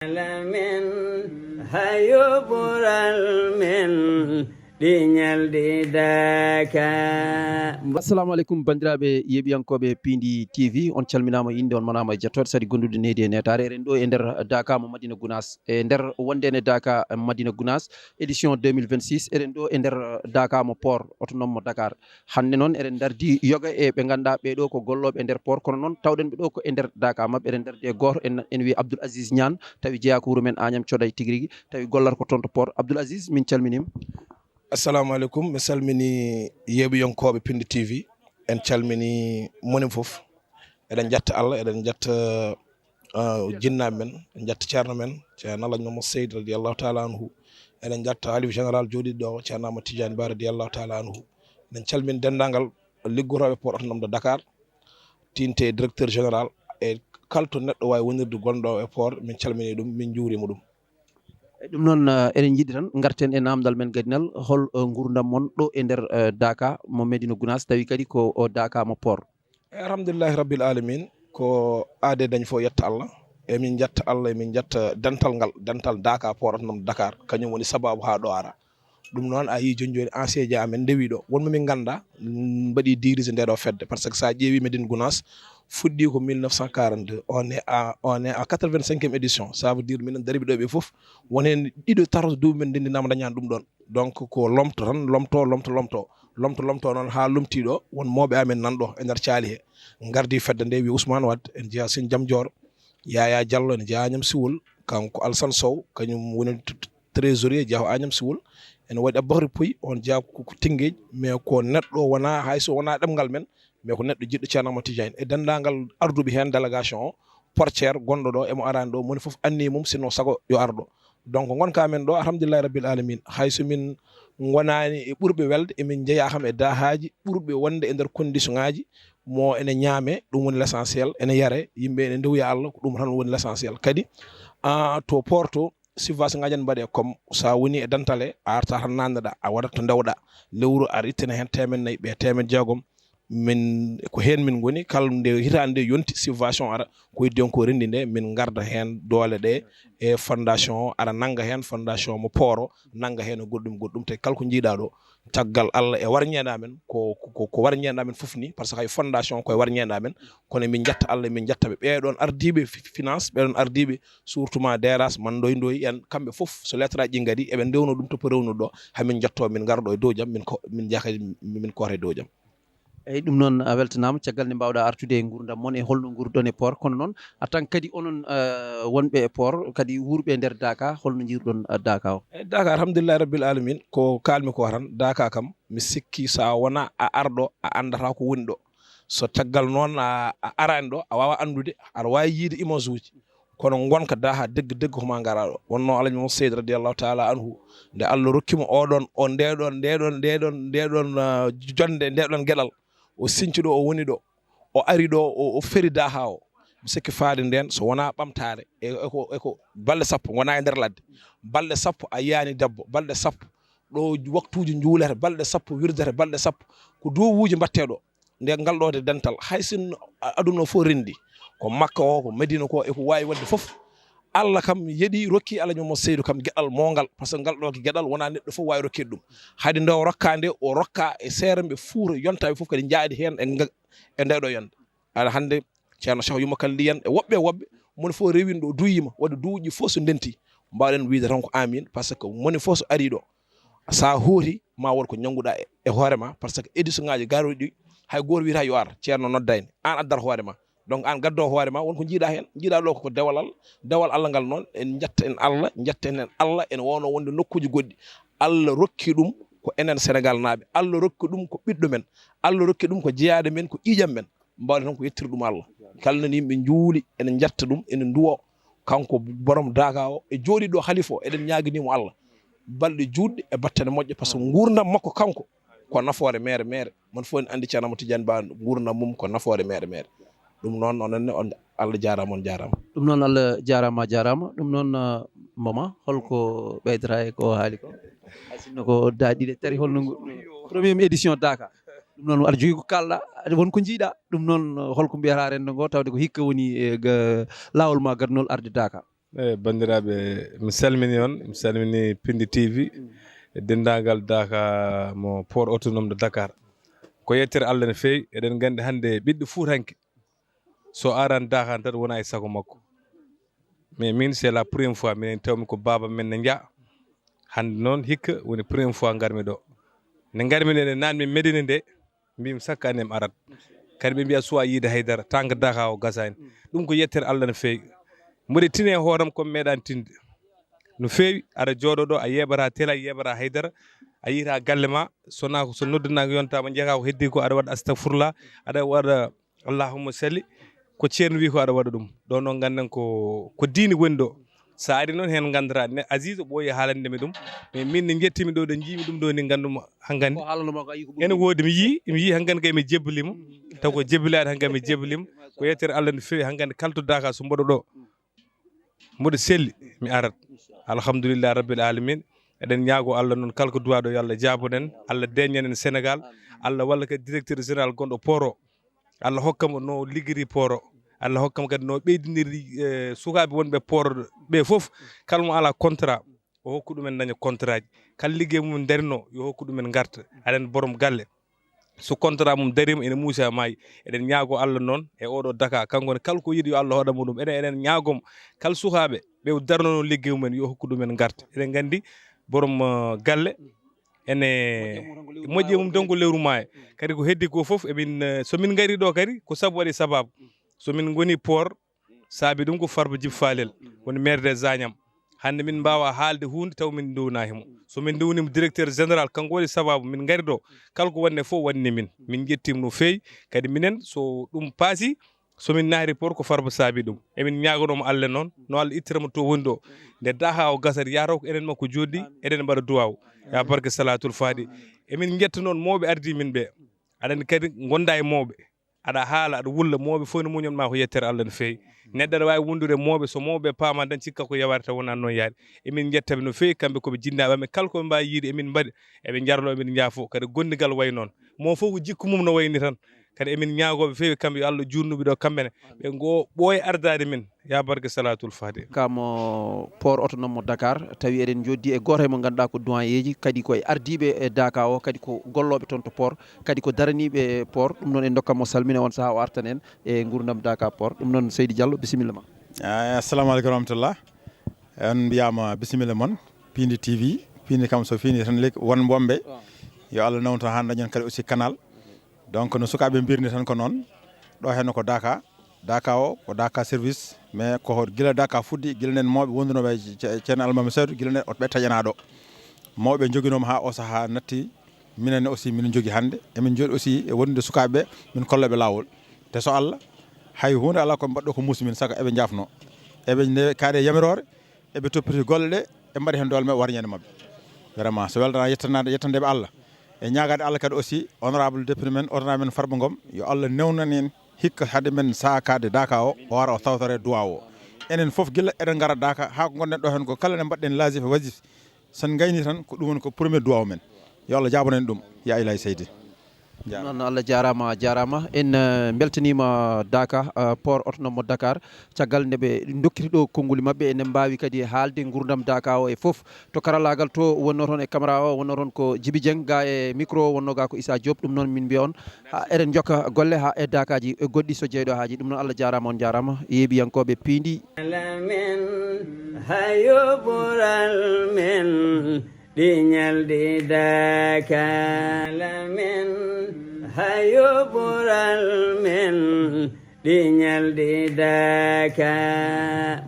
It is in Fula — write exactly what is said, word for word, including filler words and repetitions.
Alamin, hayo ɓural men ɗi ñalɗi daka. Assalamu aleykum, banndiraaɓe yeeɓiyankooɓe Piindi T V. On calminaama, innde on manaama e jettooɗe, saɗi gondude nehdi e neetaare. Eɗen ɗo e nder Daka mo Madina Gunaas. E nder wonde ene Daka Madina Gunaas, édition deux mille vingt-six, eɗen ɗo e nder Daka mo port autonome mo Dakar. Hannde noon, eɗen ndardi yoga e ɓe ngannduɗaa ɓee ɗoo ko gollooɓe e nder port, kono noon tawɗen ɓe ɗoo ko e nder Daka maɓɓe. Eɗen ndardi e gooto, en, en wiyi Abdoul Aziz Niane, tawi jeyaa ko wuro men Agnam Thioday tigi rigi, tawi gollata ko toon to port. Abdoul Aziz, min calminiima. Assalamu aleykum, mi salmini yeeɓiyankooɓe Piindi T V. En calmini moni fof. Eɗen njatta Allah, eɗen njatta, ah, jinnaaɓe men, en njatta ceerno men, Ceerno Alhaji Mamadou Seydi radiyallahu taala anhu. Eɗen njatta Halif Général jooɗiiɗo ɗo, Ceerno Amadou Tidiane Ba radiyallahu taala anhu. Eɗen calmini denndaangal liggotooɓe port autonome de Dakar, tinte directeur général e kala to neɗɗo waawi wonirde gonɗo e port, min calmini ɗum, min njuuriima ɗum. E ɗum noon, eh, eɗen njiɗi tan ngarten e naamndal men gadinal, hol, eh, nguurndam mon ɗo e nder, eh, Daka mo Medina Gunaas, tawi kadi ko o Daka mo port? E alhamdulillahi rabbil alamin, ko aade dañ fof yetta Allah. E min njatta Allah, e min njatta dental ngal, dental Daka port autonome Dakar, kañum woni sababu haa ɗo ara. Ɗum noon a yii jooni jooni ancien ji amen ndewi ɗo. Wonmo min ngannda, mm, mbaɗi dirige nde ɗo fedde. Par ce que so a ƴeewi Medina Gunaas, fuɗɗi ko mille neuf cent quarante-deux. On est à, on est à quatre-vingt-cinquième édition. Ça veut dire minen dariɓe ɗo ɓe fof, won heen ɗiɗo, tato duuɓi men ndenndinaama dañaani ɗum ɗoon. Donc ko lomto tan, lomto, lomto, lomto. Lomto, lomto noon haa lomtii ɗo, won mawɓe amen nan ɗo e nder caali he. Ngardi fedde nde, wiyi Ousmane Wade, en njeyaa Sine Jam Joor, Yaya Diallo, en njeyaa Agnam Siwol, kanko Alassane Sow, kañum woni t-, t-, trésorier, jeyaa Agnam Siwol. Ene waɗi Aboubacry Pouye, on jeyaa ko, ko Tëngéej, mais ko neɗɗo wonaa, hay so wonaa ɗemngal men, mais ko neɗɗo jiɗɗo Ceerno Amadou Tidiane. E denndaangal arduɓe heen délégation o, portière gonɗo ɗo, emo araani ɗo, moni fof anniya mum, sinno sago yo ar ɗo. Donc, ngonka men ɗo, alhamdulillahi rabbil alamin, hay so min ngonaani e ɓurɓe welde, emin njeyaa kam e dahaaji ɓurɓe wonde e nder condition ŋaaji, mo ene ñaame, ɗum woni l'essentiel, ene yare, yimɓe ene ndewya Allah, ko ɗum tan woni l'essentiel. Kadi, ah, to port to, subvention ŋaaji ene mbaɗe, comme so a woni e dental he, a arta tan nanneɗa, a waɗat to ndewɗa, lewru aɗa ittana heen teemedde nayi, ɓe teemedde jeegom, min, ko heen min ngoni, kala nde hitaande nde yonti, subvention ara, ko heddi on ko renndi nde, min ngarda heen doole ɗe, e fondation o ara nannga heen, fondation mo port o nannga heen e goɗɗum, goɗɗum, te kala ko njiiɗaa ɗo, caggal Allah e warñeende amen, ko, ko, ko warñeende amen fof ni, par ce que hay fondation ko e warñeende amen, kono min njatta Allah, min njatta ɓe, ɓee ɗoon ardiiɓe fi-, finance, ɓee ɗoon ardiiɓe surtout ma D R H, man ndoy ndoy en, kamɓe fof so lettre aji ɗi ngari, eɓe ndewno ɗum to po rewnude ɗo, haa min njattoo, min ngarɗo e dow jam, min ko, min njaha kadi, min koota e dow jam. Eyi, ɗum noon a weltanaama. Caggal nde mbaawɗaa artude e nguurndam mon e holno nguurɗon e port, kono noon en tant kadi onon, eh, wonɓe e port, kadi wuurɓe e nder Daka, holno njiiruɗon, eh, Daka o? Eyi, Daka, alhamdulillahi rabbil alamin, ko kaalmi ko tan, Daka kam, mi sikki so a wonaa a arɗo, a anndataa ko woni ɗo. So caggal noon a, a araani ɗo, a waawaa anndude, aɗa waawi yiyde image uji. Kono ngonka daha degg degg ko ma ngara ɗo. Wonno Alhaji Mamadou Seydi radiyallahu taala anhu, nde Allah rokki mo oɗon, o ndeɗon, ndeɗon, ndeɗon, ndeɗon, ah, jonde, ndeɗon geɗal. O sinci ɗo o woni ɗo. O ari ɗo, o, o feri daha o. Mi sikki faade nden, so wonaa ɓamtaare, e, e ko, e ko balɗe sappo, ngonaa e nder ladde. Balɗe sappo a yiyaani debbo, balɗe sappo ɗo waktuuji njuulete, balɗe sappo wirdete, balɗe sappo ko duwawuuji mbaɗtee ɗo. Nde ngal ɗo de dental, hay sinno a-, aduna o fof renndi, ko Makka o, ko Madina ko, e ko waawi waɗde fof, Allah kam yeɗi, rokki Alhaji Mamadou Seydou kam geɗal mawngal, par ce que ngal ɗo ko geɗal wonaa neɗɗo fof waawi rokkeede ɗum. Hade nde o rokkaa nde, o rokkaa e seeremɓe Fuuta, yontaaɓe fof kadi njahdi heen e nga-, e nde ɗo yonde. Aɗa hannde Ceerno Cheikh Yumma Kaldiyan e woɓɓe e woɓɓe, moni fof rewino ɗo, duwiima, waɗi duuɓi fof so ndenti, mbaawɗen wiyde tan ko amin, par ce que moni fof so arii ɗo, so a hooti, ma won ko ñannguɗaa e, e hoore ma, par ce que édition ŋaaji garooɗi ɗi, hay gooto wiyata yo ar, Ceerno noddaani, aan addata hoore ma. Donc, aan gaddoowo hoore ma, won ko njiiɗaa heen. Njiiɗaa ɗo ko dewal Allah, dewal Allah ngal noon, en njatta en Allah, njatta en Allah, ene woono wonde nokkuuji goɗɗi. Allah rokki ɗum ko enen Senegal naaɓe, Allah rokki ɗum ko ɓiɗɗo men, Allah rokki ɗum ko jeyaaɗo men, ko ƴiiƴam men. Mbaawɗen tan ko yettude ɗum Allah. Kala nani yimɓe njuuli, ene njatta ɗum, ene nduwo. Kanko borom Daka o, e jooɗiiɗo halifa o, eɗen ñaaginii mo Allah balɗe juutɗe e battane moƴƴe, par ce que nguurndam makko kanko ko nafoore meere meere. Mon fof en anndi Ceerno Amadou Tidiane Ba, nguurndam mum ko nafoore meere meere. Ɗum noon, onon ne, on, Allah jaaraama, on jaaraama. Ɗum noon, Allah jaaraama, a jaaraama. Ɗum noon, ah, Mama, holko ɓeydata e ko haali ko? Hay sinno ko daaɗi ɗe tari, holno ngu-, première édition Daka. Ɗum noon, aɗa jogii ko kaalɗaa, aɗa won ko njiiɗaa. Ɗum noon, holko mbiyataa renndo ngo, tawde ko hikka woni e ga-, laawol ma gadunol arde Daka? Eyi, banndiraaɓe, mi salmini on, mi salmini Pindi T V e denndaangal Daaka mo Port Autonome de Dakar. Ko yettere Allah no feewi, eɗen nganndi hannde ɓiɗɗo Fuutanke so aran Daaka tan wona e sago makko. Mais min c'est la première fois minen tawmi ko baaba men ne nja. Hannde noon hikka woni première fois ngarmi ɗo. Nde ngarmi nde, nde naatmi Medina nde, mbimi chaque année mi arat. Kadi ɓe mbiya suwa yiide haydara, tant que Daaka o gasani. Ɗum ko yettere Allah no feewi. Mboɗo tini e hooram ko mi meeɗani tinde. No feewi, aɗa jooɗo ɗo, a yeeɓata tela, a yeeɓata haydara, a yiyata galle ma, sona ko so noddanaaka yonta ma, njiyata ko heddi ko, aɗa waɗa astagfirullah, aɗa waɗa allahumma salli, ko ceerno wi ko aɗa waɗa ɗum. Ɗo noon ngannden ko, ko diine woni ɗo. So ari noon heen nganndata, ne Aziz o ɓooyi haalande mi ɗum, mais min ne njettimi ɗo, ɗo njiimi ɗum ɗo ni ngannduma hanngandi. Ko haalanoma ko a yii ko ɓuri. Ene woodi, mi yii, mi yii hanngandi kay mi jebbalima. Taw ko jebbilaade hanngandi mi jebbalima. Ko yettere Allah no feewi hanngandi kala to Daaka so mboɗo ɗo. Mboɗo selli, mi arat. Alhamdulillah rabbil alamin. Eɗen ñaago Allah noon kala ko duwaɗo yo Allah jaabonen, Allah deñanen Sénégal, Allah walla kadi directeur général gonɗo port o. Allah hokkamo no liggiri port o. Allah hokkamo kadi no ɓeydiniri, eh, sukaaɓe wonɓe port ɓe fof, kala mo ala contrat, o hokku ɗumen daña contrat ji. Kala liggey mum darino, yo hokku ɗumen ngarta. Aɗen borom galle. So contrat mum darima, ene muusi ha maayi. Eɗen ñaago Allah noon e oɗo Daaka, kanko ne kala ko yiɗi yo Allah hoɗamo ɗum. Eɗen, eɗen ñaagomo kala sukaaɓe ɓe darnono liggey mumen yo hokku ɗumen ngarta. Eɗen nganndi borom, eh, galle ene moƴƴi mum tan ko lewru maayo. Kadi ko heddi ko fof, emin, eh, so min ngari ɗo kadi ko sabu waɗi sababu. So min ngoni port, saabi ɗum ko Farba Djiby Falel, woni maire des Agnam. Hannde min mbaawa haalde huunde taw min nduwnaaki mo. So min nduwnii mo directeur général, kanko waɗi sababu min ngari ɗo. Kala ko wonde fof wonde min. Min njettii mo no feewi. Kadi minen so ɗum paasi, so min naati port ko Farba saabi ɗum. Emin ñaagonoo mo Allah noon, no Allah ittira mo to woni ɗo. Nde Daaka o gasata yahata ko enen makko jooɗi, eɗen mbaɗa duwaaw. Ya barke salatul fati. Emin njetta noon mawɓe ardii min ɓe. Aɗa anndi kadi ngonda e mawɓe. Aɗa haala, aɗa wulla, mawɓe fof no muñan ma ko yettere Allah no feewi. Neɗɗo aɗa waawi wondude e mawɓe, so mawɓe paama tan cikka ko yaware taw wonaa noon yaade. Emin njettaɓe no feewi, kamɓe ko ɓe jinnaaɓe amen, kala ko ɓe mbaawi yiide emin mbaɗi, eɓe njarlo, emin njaafo. Kadi gondigal wayi noon. Mo fof ko jikku mum no wayni tan. Kadi emin ñaagooɓe feewi kamɓe yo Allah juutnuɓe ɗo kamɓe ne. Ɓe ngo ɓooya ardaade min. Ya barke salatul fati. Kamo port autonome mo Dakar, tawi eɗen joddi e gooto e mo ngannduɗaa ko doyen ji, kadi koye ardiiɓe e Daaka o, kadi ko gollooɓe toon to port, kadi ko daraniiɓe port. Ɗum noon en ndokkat mo salmina on sahaa o artan en e nguurndam Daaka port. Ɗum noon Seydi Diallo, bisimilla ma. Ah, assalamu aleykum wa rahmatullah. On mbiyama bisimilla mon, Pindi T V, Pindi kam so fini tan lekki won wonɓe. Yo Allah nawtu haa dañen kadi aussi canal. Donc no sukaaɓe mbirni tan ko noon, ɗo heen ko Daaka, Daaka o ko Daaka service, mais ko gila Daaka fuɗɗi, gila nen mawɓe wondunooɓe e ce-, ceerno Almaami Seedo, gila nen o ɓe taƴanaa ɗo. Mawɓe njoginooma haa o sahaa natti, minen ne aussi min njogi hannde, emin njooɗi aussi e wondude sukaaɓe ɓe, min kollaɓe laawol. Te so Allah, hay huunde alaa ko ɓe mbaɗɗo ko muusi min, saka eɓe njaafno. Eɓe nde kaade yamiroore, eɓe toppiti golle ɗe, ɓe mbaɗi heen doole maɓɓe, wara ñande maɓɓe. Vraiment, so weltanaade, yettanaade, yettandeɓe Allah. E ñaagaade Allah kadi aussi, honorable député men, honorable men Farba Ngom, yo Allah newnan en hikka hade men saakaade Daaka o, o wara o tawtore duwaaw o. Enen fof gila eɗen ngara Daaka, haa ko ngonɗen ɗo heen ko kala nde mbaɗɗen laasif e wasif, so en ngayni tan ko ɗum woni ko premier duwaaw men. Yo Allah jaabano en ɗum, ya Ilaahi Seydi. Noon, Allah jaaraama, a jaaraama. En, eh, mbeltaniima Daaka, eh, port autonome mo Dakar. Caggal nde ɓe ndokkiri ɗo konnguli maɓɓe, ene mbaawi kadi haalde nguurndam Daaka o e fof. To karallaagal to wonnoo toon e caméra o, wonnoo toon ko Djiby Dieng, ga e micro o wonnoo ga ko Issa Diop. Ɗum noon min mbiya on, ha eɗen njokka golle ha e Daakaaji goɗɗi so jeyɗo haaji. Ɗum noon Allah jaaraama, on jaaraama, yeeɓiyankooɓe Piindi. Alamin, hayo ɓural men, ɗi ñalɗi Daaka. Alamin, hayo ɓural men, ɗi ñalɗi Daaka.